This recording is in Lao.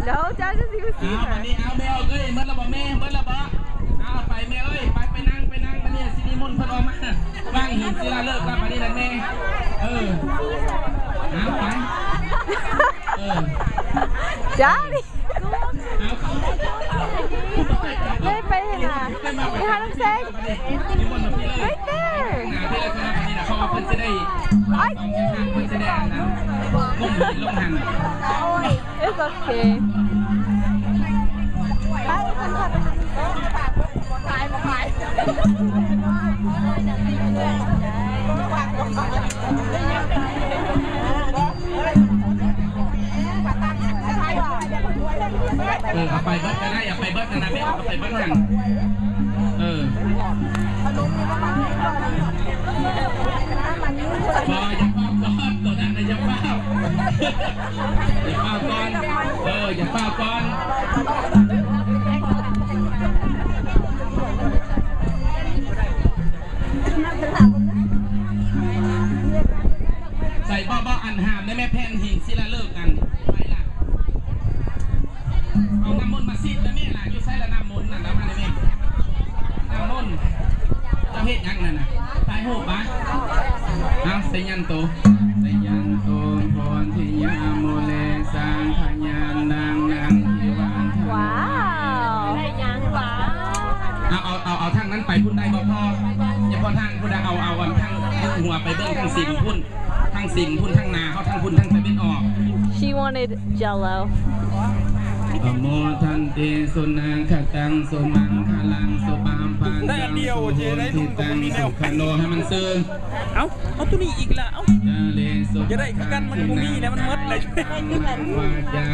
No, Jazz is you see ເອົາ ບັດ her. ນີ້ ເອົາ ແມ່ເອີຍ ເໝິດແລ້ວບໍ່ແມ່? ເໝິດແລ້ວບໍ່? ເອົາ ໄປແມ່ເອີຍ ໄປ ໄປນັ່ງ ໄປນັ່ງ ບັດນີ້ ຊິນິມົນເພິ່ນອອກມາ ຟັງຫີນສິລາເລີກແລ້ວ ບັດນີ້ນະແມ່. ເອີ ເອົາ ໄປ ເອີ Daddy. ເອົາ ໄປ ໄປ ໄປ ໄປ ໄປ Right there. ເພິ່ນຊິໄດ້ ເພິ່ນຊິໄດ້ອັນນັ້ນ ມຸງຫີນລົງຫັ້ນ. It's okay. ເອີ ເອົາໄປເບິດກໍໄດ້ ເອົາໄປເບິດຫັ້ນນະ ແມ່ເອົາໄປເບິດຫັ້ນ. ເອີ ບໍ່ ຢ່າຟ້າວກ່ອນ ໂຕນັ້ນນະ ຢ່າຟ້າວ ຢ່າຟ້າວກ່ອນ ເອີ ຢ່າຟ້າວກ່ອນ. ໃສ່ ບໍ່ ບໍ່ ອັນຫ້າມໄດ້ແມ່ ແຜ່ນຫີນສິລາເລີກນັ້ນ ໄປລະ ເອົານ້ຳມົນມາສີດໄດ້ແມ່ລະ. ຢູ່ໃສລະນ້ຳມົນນັ້ນ ເອົາມາໄດ້ແມ່ ນ້ຳມົນ. ເຈົ້າເຮັດຫຍັງນັ້ນນະ ຖ່າຍຮູບຫວາ? ເອົາ ໄຊຍັນໂຕ ໄຊຍັນໂຕ ໂພທິຍາມູເລ ສັງຄະຍານັງ ນັງທິວັນທະນັງ ໄຊຍັນໂຕ. ເອົາ ເອົາ ເອົາ ເອົາທາງນັ້ນໄປພຸ້ນໄດ້ບໍ່ພໍ່? ຢ່າພໍທາງພຸ້ນນະ ເອົາ ເອົາ ເອົາທາງ ທາງຫົວໄປເບິ່ງທາງສິມພຸ້ນ ທາງສິມພຸ້ນ ທາງໜ້າເຮົາ ທາງພຸ້ນ ທາງຕາເວັນອອກ. She wanted Jello. ປະໂມທັນຕິ ສຸນັກຂະຕັງ ສຸມັງຄະລັງ ສຸພາພັນ ໄດ້ອັນດຽວ ໂອເຄ ໄດ້ ສຸໂຫຕິຕັງ ສຸຂະໂນ ໃຫ້ມັນຊື່. ເອົ້າ ເອົາໂຕນີ້ອີກລະ ເອົ້າ ຈາເລ ສຸ ຢາກໄດ້ຄືກັນ ມັນບໍ່ມີແລ້ວ ມັນໝົດແລ້ວ. ວາຈາ